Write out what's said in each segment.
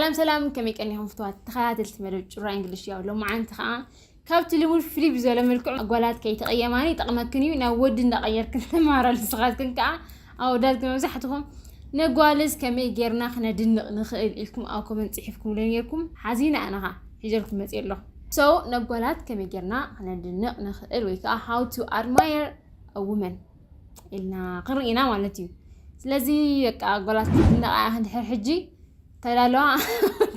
ሰላም ሰላም፣ ከመይ ቀኒኹም ፍትዋት ተኸታተልቲ መደብ ጩራ እንግሊሽ? ያው ሎማዓንቲ ከዓ ካብቲ ልሙድ ፍልይ ብዝበለ መልክዑ ኣጓላት ከይተቐየማኒ ይጠቕመክን እዩ፣ ናብ ወዲ እንዳቐየርክን ተማሃራ። ንስኻትክን ከዓ ኣወዳትክን መብዛሕትኹም ነጓልስ ከመይ ጌርና ክነድንቕ ንኽእል ኢልኩም ኣብ ኮመንት ጽሒፍኩምለ ነይርኩም። ሓዚና ኣነ ኸዓ ሒዘልኩም መፅእ ኣለኹ። So ነጓላት ከመይ ጌርና ክነድንቕ ንኽእል ወይ ከዓ how to admire a woman ኢልና ክንርኢ ኢና ማለት እዩ። ስለዚ በቃ ኣጓላት ክንድንቓ ክንድሕር ሕጂ ተዳለዋ።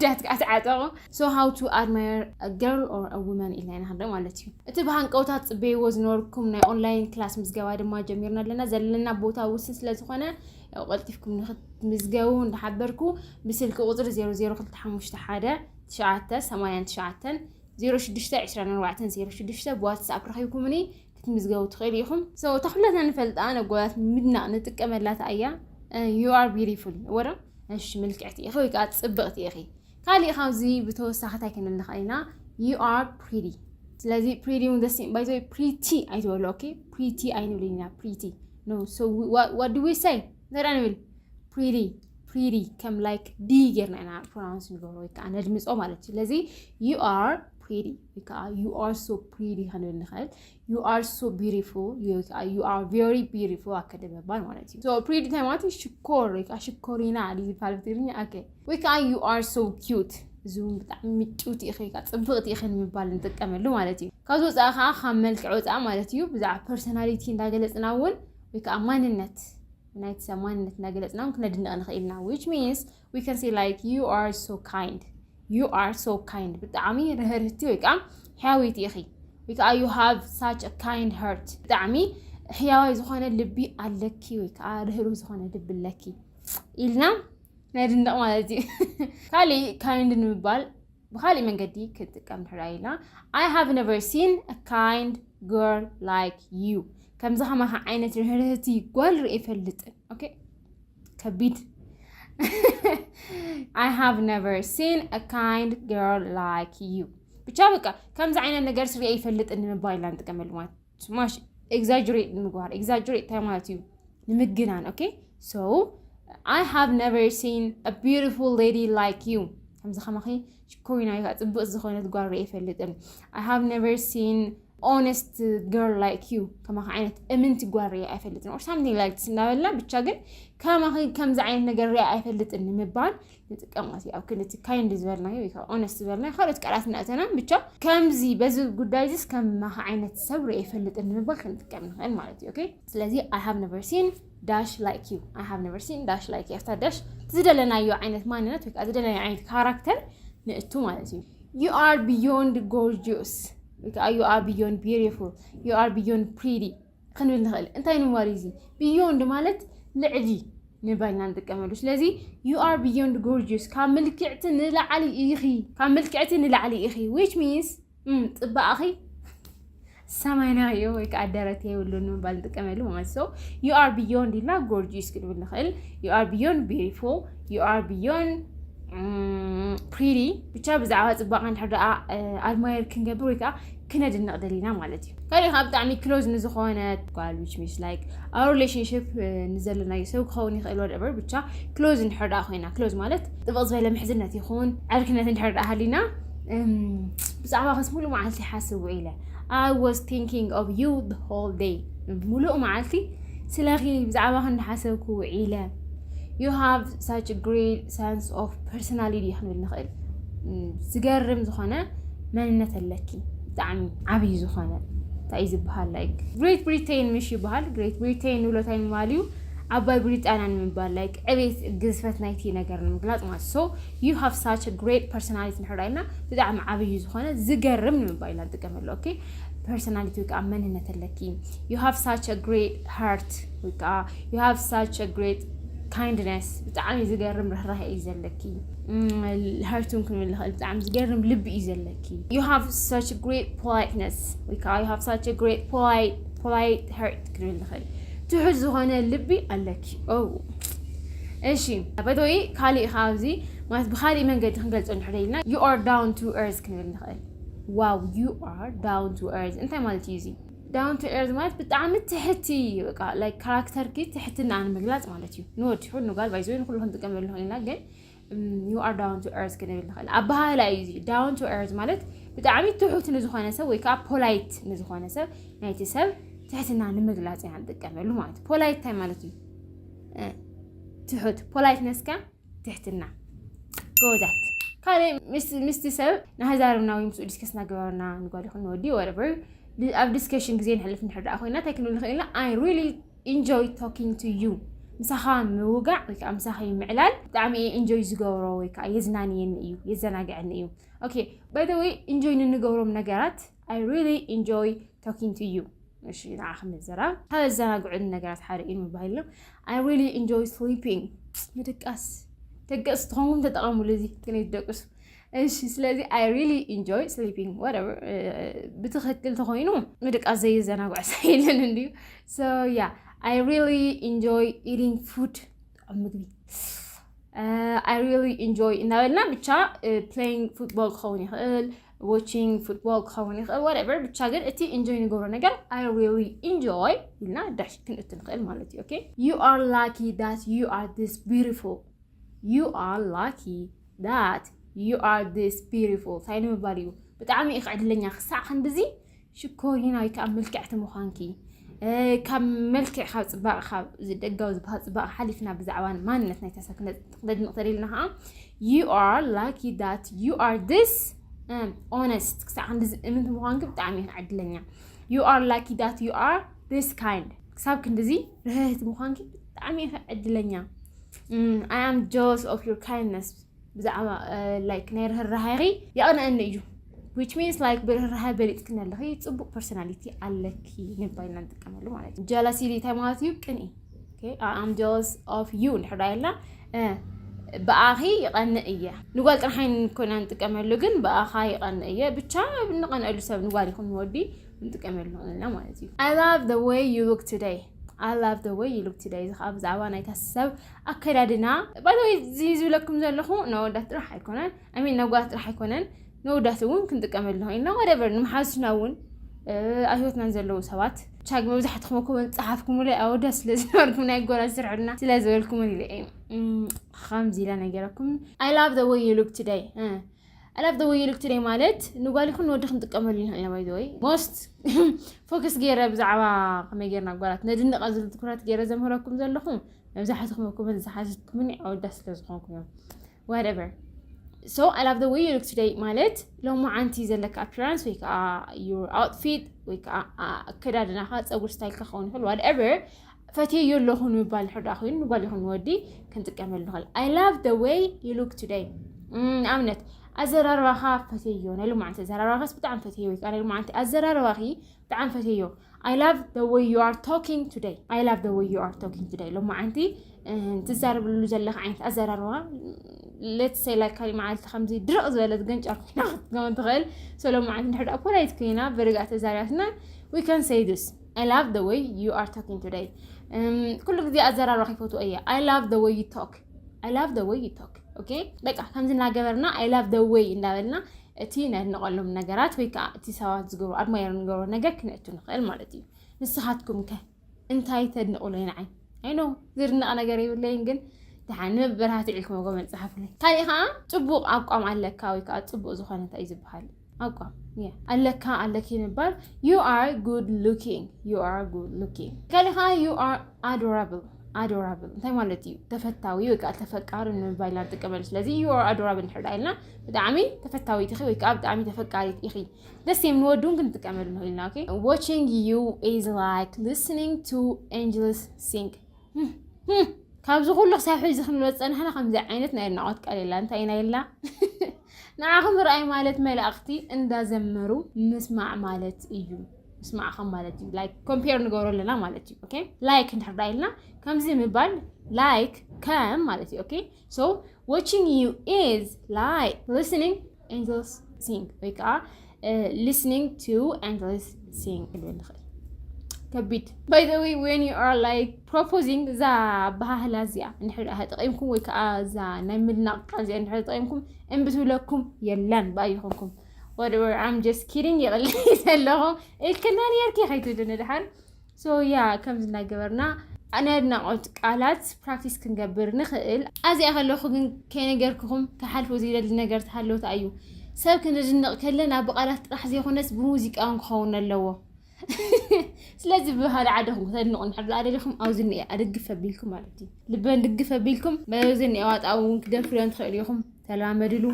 ዳት ከዓ ተዓጠቑ። So how to admire a girl or a woman ኢልና ኢና ክንርኢ ማለት እዩ። እቲ ብሃንቀውታ ትጽበይዎ ዝነበርኩም ናይ ኦንላይን ክላስ ምዝገባ ድማ ጀሚርና ኣለና። ዘለና ቦታ ውስን ስለ ዝኾነ ያው ቀልጢፍኩም ንክትምዝገቡ እንዳሓበርኩ ብስልኪ ቁፅሪ ዜሮ ዜሮ ክልተ ሓሙሽተ ሓደ ትሽዓተ ሰማንያን ትሽዓተን ዜሮ ሽዱሽተ ዕስራን ኣርባዕተን ዜሮ ሽዱሽተ ብዋትስኣፕ ረኺብኩምኒ ክትምዝገቡ ትኽእሉ ኢኹም። So እታ ኩላትና ንፈልጣ ነጓላት ምድናቕ ንጥቀመላ እያ። You are beautiful ወረ እሺ ምልክዕቲ ኢኺ ወይ ከዓ ጽብቕቲ ኢኺ። ካሊእ ካብዚ ብተወሳኺ እንታይ ክንብል ንኽእል ኢና? You are pretty። ስለዚ pretty እውን the same። By the way pretty ኣይትበሉ። Okay pretty ኣይንብል ኢና። Pretty no። So what do we say? እንታይ ንብል? Pretty pretty ከም like D ጌርና ኢና pronounce ንገብሮ ወይ ከዓ ነድምፆ ማለት እዩ። ስለዚ you are pretty ወይ ከዓ you are so pretty ክንብል ንኽእል። You are so beautiful ወይ ከዓ you are very beautiful ኣከደ ምባል ማለት እዩ። So pretty እንታይ ማለት እዩ? ሽኮር ወይ ከዓ ሽኮሪና ድዩ ዝበሃል ብትግርኛ? Okay ወይ ከዓ you are so cute፣ እዚ እውን ብጣዕሚ ምጭውቲ ኢኺ ወይ ከዓ ፅብቕቲ ኢኺ ንምባል ንጥቀመሉ ማለት እዩ። ካብዚ ወፃኢ ከዓ ካብ መልክዕ ወፃኢ ማለት እዩ ብዛዕባ personality እንዳገለፅና እውን ወይ ከዓ ማንነት ናይቲ ሰብ ማንነት እናገለፅና እውን ክነድንቕ ንኽእል ኢና። Which means we can say like you are so kind፣ you are so kind፣ ብጣዕሚ ርህርህቲ ወይ ከዓ ሕያወይቲ ኢኺ ወይ ከዓ you have such a kind heart፣ ብጣዕሚ ሕያዋይ ዝኾነ ልቢ ኣለኪ ወይ ከዓ ርህሩህ ዝኾነ ልቢ ኣለኪ ኢልና ነድንቕ ማለት እዩ። ካሊእ kind ንምባል ብኻሊእ መንገዲ ክንጥቀም ንሕርያ ኢልና። I have never seen a kind girl like you። ከምዚ ከማኻ ዓይነት ርህርህቲ ጓል ርኢ ይፈልጥን። Okay ከቢድ። I have never seen a kind girl like you። ብቻ በቃ ከምዚ ዓይነት ነገር ስሪአ ይፈልጥን ንምባል ኢና ንጥቀመሉ ማለት ማሽ exaggerate ንምግባር። Exaggerate እንታይ ማለት እዩ? ንምግናን። Okay so I have never seen a beautiful lady like you። ከምዚ ከማኺ ሽኮሪና ወይ ከዓ ፅብቕቲ ዝኾነት ጓል ርኢ ኣይፈልጥን። I have never seen honest girl like you። ከማኻ ዓይነት እምንቲ ጓል ርኢ ኣይፈልጥን or something like this እናበልና ብቻ ግን ከማኺ ከምዚ ዓይነት ነገር ርኢ ኣይፈልጥን ንምባል ንጥቀም ማለት እዩ። ኣብ ክንዲ እቲ kind ዝበልናዮ ወይ ከዓ honest ዝበልናዮ ካልኦት ቃላት እናእተና ብቻ ከምዚ በዚ ጉዳይ እዚስ ከማኻ ዓይነት ሰብ ርኢ ኣይፈልጥን ንምባል ክንጥቀም ንኽእል ማለት እዩ። Okay ስለዚ I have never seen dash like you። I have never seen dash like you። ኣብታ dash ዝደለናዮ ዓይነት ማንነት ወይ ከዓ ዝደለናዮ ዓይነት ካራክተር ንእቱ ማለት እዩ። You are beyond gorgeous ወይ ከዓ you are beyond beautiful፣ you are beyond pretty ክንብል ንኽእል። እንታይ ንምባል እዩ እዚ? Beyond ማለት ልዕሊ ንባልና ንጥቀመሉ። ስለዚ you are beyond gorgeous ካብ ምልክዕቲ ንላዕሊ ኢኺ፣ ካብ ምልክዕቲ ንላዕሊ ኢኺ። Which means እም፣ ፅባቐኺ ሰማይ ነኽዮ ወይ ከዓ ደረት የብሉን ንምባል ንጥቀመሉ ማለት። So you are beyond ኢልና gorgeous ክንብል ንኽእል። You are beyond beautiful፣ you are beyond pretty። ብቻ ብዛዕባ ፅባቐ እንድሕር ደኣ admire ክንገብር ወይ ከዓ ክነድንቕ ደሊና ማለት እዩ። ካልእ ከዓ ብጣዕሚ close ንዝኾነት ጓል which means like ኣብ relationship ንዘለናዮ ሰብ ክኸውን ይኽእል whatever። ብቻ close እንድሕር ደኣ ኮይና close ማለት ጥብቕ ዝበለ ምሕዝነት ይኹን ዕርክነት እንድሕር ደኣ ሃሊና ብዛዕባ ኸስ ሙሉእ መዓልቲ ሓስብ ውዒለ። I was thinking of you the whole day። ሙሉእ መዓልቲ ስለኺ ብዛዕባ ክንዳሓሰብኩ ውዒለ። You have such a great sense of personality ክንብል ንኽእል። ዝገርም ዝኾነ መንነት ኣለኪ። ብጣዕሚ ዓብዪ ዝኾነ እንታይ እዩ ዝበሃል like Great Britain ምሽ ይበሃል። Great Britain ንብሎ እንታይ ንምባል እዩ? ዓባይ ብሪጣንያ ንምባል like ዕቤት ግዝፈት ናይቲ ነገር ንምግላፅ ማለት። So you have such a great personality እንድሕር ኢልና ብጣዕሚ ዓብዪ ዝኾነ ዝገርም ንምባል ኢና ንጥቀመሉ። Okay personality ወይ ከዓ መንነት ኣለኪ። You have such a great heart ወይ ከዓ you have such a great kindness ብጣዕሚ ዝገርም ርህራሄ እዩ ዘለኪ። Heart እውን ክንብል ንኽእል ብጣዕሚ ዝገርም ልቢ እዩ ዘለኪ። You have such a great politeness ወይ ከዓ you have such a great polite polite heart ክንብል ንኽእል። ትሑት ዝኾነ ልቢ ኣለኪ። Oh እሺ by the way ካሊእ ካብዚ ማለት ብካሊእ መንገዲ ክንገልፆ እንድሕር ኢልና you are down to earth ክንብል ንኽእል። Wow you are down to earth እንታይ ማለት እዩ እዚ? Down to earth ማለት ብጣዕሚ ትሕቲ በቃ like ካራክተርኪ ትሕትና ንምግላፅ ማለት እዩ። ንወዲ ይኹን ንጓል by the way ንኩሉ ክንጥቀመሉ ንኽእል ኢና ግን you are down to earth ክንብል ንኽእል። ኣበሃህላ እዩ እዚ። Down to earth ማለት ብጣዕሚ ትሑት ንዝኾነ ሰብ ወይ ከዓ polite ንዝኾነ ሰብ፣ ናይቲ ሰብ ትሕትና ንምግላፅ ኢና ንጥቀመሉ ማለት እዩ። Polite እንታይ ማለት እዩ? ትሑት። Politeness ከ ትሕትና። ጎበዛት። ካልእ ምስቲ ሰብ ናህዛርብና ወይ ምስኡ discuss እናገበርና፣ ንጓል ይኹን ንወዲ፣ whatever፣ ኣብ discussion ግዜ ንሕልፍ ንሕዳእ ኮይና እንታይ ክንብል ንኽእል ኢና? I really enjoy talking to you። ምሳኻ ምውጋዕ ወይ ከዓ ምሳኻ ምዕላል ብጣዕሚ እየ enjoy ዝገብሮ ወይ ከዓ የዝናንየኒ እዩ፣ የዘናግዐኒ እዩ። Okay, by the way, enjoy ንንገብሮም ነገራት I really enjoy talking to you። እሺ፣ ንዓኺ ምዝራብ ካብ ዘዘናግዑኒ ነገራት ሓደ እዩ ምባል ኣሎ። I really enjoy sleeping። ምድቃስ፣ ደቀስ ትኾንኩም ተጠቐሙሉ፣ እዚ ግን ይደቅሱ። እሺ፣ ስለዚ I really enjoy sleeping፣ whatever፣ ብትኽክል ተኾይኑ ምድቃስ ዘየዘናግዖ ሰብ የለን እንድዩ። So yeah, I really enjoy eating food፣ ኣብ ምግቢ። I really enjoy እናበልና ብቻ playing football ክኸውን ይኽእል፣ watching football ክኸውን ይኽእል፣ whatever። ብቻ ግን እቲ enjoy ንገብሮ ነገር I really enjoy ኢልና dash ክንእቱ ንኽእል ማለት እዩ። Okay, you are lucky that you are this beautiful። You are lucky that you are this beautiful። እንታይ ንምባል እዩ? ብጣዕሚ ኢኻ ዕድለኛ ክሳዕ ክንድዚ ሽኮሪና ወይ ከዓ ምልክዕቲ ምዃንኪ። ካብ መልክዕ፣ ካብ ፅባቐ፣ ካብ ደጋዊ ዝበሃል ፅባቐ ሓሊፍና ብዛዕባ ማንነት ናይታ ሰብ ክነድንቕ ተደልና ከዓ you are lucky that you are this honest። ክሳዕ ክንድዚ እምንቲ ምዃንኪ ብጣዕሚ ኢኻ ዕድለኛ። You are lucky that you are this kind። ክሳብ ክንድዚ ርህርህቲ ምዃንኪ ብጣዕሚ ኢኻ ዕድለኛ። I am jealous of your kindness። ብዛዕባ like ናይ ርህራሄኺ የቕንአኒ እዩ። Which means like ብርህራሄ በሊፅክኒ ኣለኺ፣ ፅቡቕ personality ኣለኪ ንባይልና ንጥቀመሉ ማለት እዩ። Jealousy እንታይ ማለት እዩ? ቅንኢ። Okay, I am jealous of you እንድሕር ዳይልና ብኣኺ ይቐንእ እየ። ንጓል ጥራሕ ኣይኮና ንጥቀመሉ፣ ግን ብኣኻ ይቐንእ እየ። ብቻ ንቐንአሉ ሰብ ንጓል ይኹን ንወዲ ንጥቀመሉ ንኽእል ኢና ማለት እዩ። I love the way you look today። I love the way you look today። እዚ ከዓ ብዛዕባ ናይታ ሰብ ኣከዳድና። By the way፣ እዚ ዝብለኩም ዘለኹ ነወዳት ጥራሕ ኣይኮነን፣ I mean ነጓላት ጥራሕ ኣይኮነን፣ ነወዳት እውን ክንጥቀመሉ ንኽእል ኢና። Whatever፣ ንመሓዙትና እውን ኣብ ህይወትናን ዘለዉ ሰባት ብቻ ግን መብዛሕትኹም እኮ ጸሓፍኩምለይ ኣወዳት ስለ ዝነበርኩም ናይ ጓላት ስርሕና ስለ ዝበልኩምን ኢለ እየ ከምዚ ኢለ ነገረኩም። I love the way you look today። I love the way you look today ማለት ንጓል ይኹን ንወዲ ክንጥቀመሉ ንኽእል ኢና። By the way፣ most focus ገይረ ብዛዕባ ከመይ ገይርና ጓላት ነድንቐ ዝብል ትኩረት ገይረ ዘምህረኩም ዘለኹ መብዛሕትኹም እኮ ዝሓዘትኩምኒ ኣወዳት ስለ ዝኾንኩም እዮም። Whatever። So I love the way you look today ማለት ሎማዓንቲ ዘለካ appearance ወይ ከዓ your outfit ወይ ከዓ ኣከዳድናኻ፣ ፀጉሪ ስታይልካ ክኸውን ይኽእል፣ whatever፣ ፈትየዮ ኣለኹ ንምባል እንድሕር ደኣ ኮይኑ ንጓል ይኹን ንወዲ ክንጥቀመሉ ንኽእል። I love the way you look today። ንኣብነት ኣዘራርባኻ ፈትየዮ፣ ናይ ሎማዓንቲ ኣዘራርባኻስ ብጣዕሚ ፈትየዮ ወይ ከዓ ናይ ሎማዓንቲ ኣዘራርባኺ ብጣዕሚ ፈትየዮ። I love the way you are talking today። I love the way you are talking today። ሎማዓንቲ ትዛረብሉ ዘለኻ ዓይነት ኣዘራርባ፣ let's say like ካልእ መዓልቲ ከምዚ ድርቕ ዝበለት ገንጫር ኮይና ክትከውን ትኽእል። So ሎማዓንቲ እንድሕር ደኣ polite ኮይና ብርግኣ ተዛሪባትና we can say this: I love the way you are talking today። ኩሉ ግዜ ኣዘራርባኺ ይፈትዎ እየ። I love the way you talk። I love the way you talk። Okay፣ በቃ ከምዚ እናገበርና I love the way እንዳበልና እቲ ነድንቐሎም ነገራት ወይ ከዓ እቲ ሰባት ዝገብሩ፣ admire ንገብሮ ነገር ክነእቱ ንኽእል ማለት እዩ። ንስኻትኩም ከ እንታይ ተድንቕሉ? ንዓይ I know ዝድነቕ ነገር የብለይን፣ ግን ደሓን ንበርሃት ኢልኩም ጎመን ጸሓፉለይ። ካልእ ከዓ ጽቡቕ ኣቋም ኣለካ ወይ ከዓ ጽቡቕ ዝኾነ እንታይ እዩ ዝበሃል ኣቋም ኣለካ ኣለኪ ምባል። You are good looking። You are good looking። ካልእ ከዓ you are adorable። Adorable እንታይ ማለት እዩ? ተፈታዊ ወይ ከዓ ተፈቃሪ ንምባል ኢና ንጥቀመሉ። ስለዚ you are adorable እንድሕር ደኣ ኢልና ብጣዕሚ ተፈታዊት ኢኺ ወይ ከዓ ብጣዕሚ ተፈቃሪት ኢኺ። The same ንወዲ እውን ክንጥቀመሉ ንኽእል ኢና። Okay፣ watching you is like listening to angels sing። ካብዚ ኩሉ ክሳብ ሕዚ ክንብሎ ዝፀናሕና ከምዚ ዓይነት ናይ ኣድናቖት ቃል የላ። እንታይ ኢና ኢልና? ንዓኹም ምርኣይ ማለት መላእኽቲ እንዳዘመሩ ምስማዕ ማለት እዩ። ምስማዕ ከም ማለት እዩ። Like compare ንገብሮ ኣለና ማለት እዩ። Okay፣ like እንድሕር ደኣ ኢልና ከምዚ ምባል like ከም ማለት እዩ። Okay፣ so watching you is like listening angels sing ወይ ከዓ listening to angels sing ክንብል ንኽእል። ከቢድ። By the way, when you are like proposing፣ እዛ ኣበሃህላ እዚኣ እንድሕር ደኣ ተጠቒምኩም ወይ ከዓ እዛ ናይ ምድናቕ ቃል እዚኣ እንድሕር ተጠቒምኩም እምቢ ትብለኩም የላን ብኣይ ይኹንኩም። Whatever, I'm just kidding። የቕልል ዘለኹ። እልክና ነርኪ ከይትብልኒ ድሓን። So yeah፣ ከምዚ እናገበርና ናይ ኣድናቖት ቃላት ፕራክቲስ ክንገብር ንኽእል። ኣብዚኣ ከለኹ ግን ከይነገርኩኹም ክሓልፎ ዘይደሊ ነገር ተሃለወታ እዩ። ሰብ ክንድንቕ ከለና ብቓላት ጥራሕ ዘይኮነስ ብሙዚቃ እውን ክኸውን ኣለዎ። ስለዚ ብባህሊ ዓድኹም ክተድንቑ እንድሕር ደኣ ደሊኹም ኣብዚ እኒአ ኣደግፍ ኣቢልኩም ማለት እዩ። ልበን ድግፍ ኣቢልኩም በዚ እኒአ ዋጣ እውን ክደርፉ እዮም ትኽእሉ ኢኹም። ተለማመድሉ።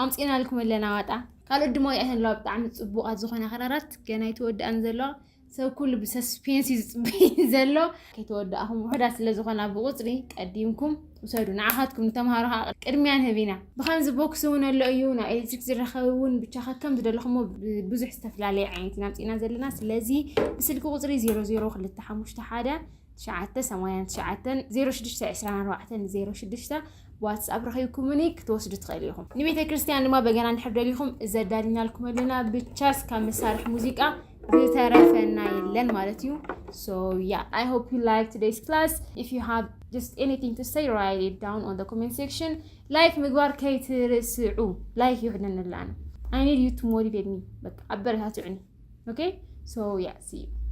ኣምፂእናልኩም ኣለና ዋጣ። ካልኦት ድማ ይኣተን ኣለዋ ብጣዕሚ ፅቡቓት ዝኾነ ኣኸራራት ገና ኣይተወድኣን ዘለዋ። ሰብ ኩሉ ብሰስፔንስ እዩ ዝፅበይ ዘሎ። ከይተወዳእኹም ውሑዳት ስለ ዝኾና ብቁፅሪ ቀዲምኩም ውሰዱ። ንዓኻትኩም ንተምሃሮ ከዓ ቅድሚያ ንህብ ኢና። ብኸምዚ ቦክስ እውን ኣሎ እዩ ናብ ኤሌክትሪክ ዝረኸብ እውን ብቻ ከከም ዝደለኹሞ ብዙሕ ዝተፈላለየ ዓይነት ኢና ኣምፂእና ዘለና። ስለዚ ብስልኪ ቁፅሪ 0025198906 ብዋትስኣፕ ረኺብኩምኒ ክትወስዱ ትኽእሉ ኢኹም። ንቤተ ክርስቲያን ድማ በገና እንድሕር ደሊኹም እዘዳሊናልኩም ኣለና። ብቻስ ካብ መሳርሒ ሙዚቃ ዝተረፈና የለን ማለት እዩ። So yeah, I hope you like today's class. If you have just anything to say, write it down on the comment section. ላይክ ምግባር ከይትርስዑ። ላይክ ይውሕደንላና። I need you to motivate me. በቃ ኣበረታትዑኒ። Okay? So yeah, see you.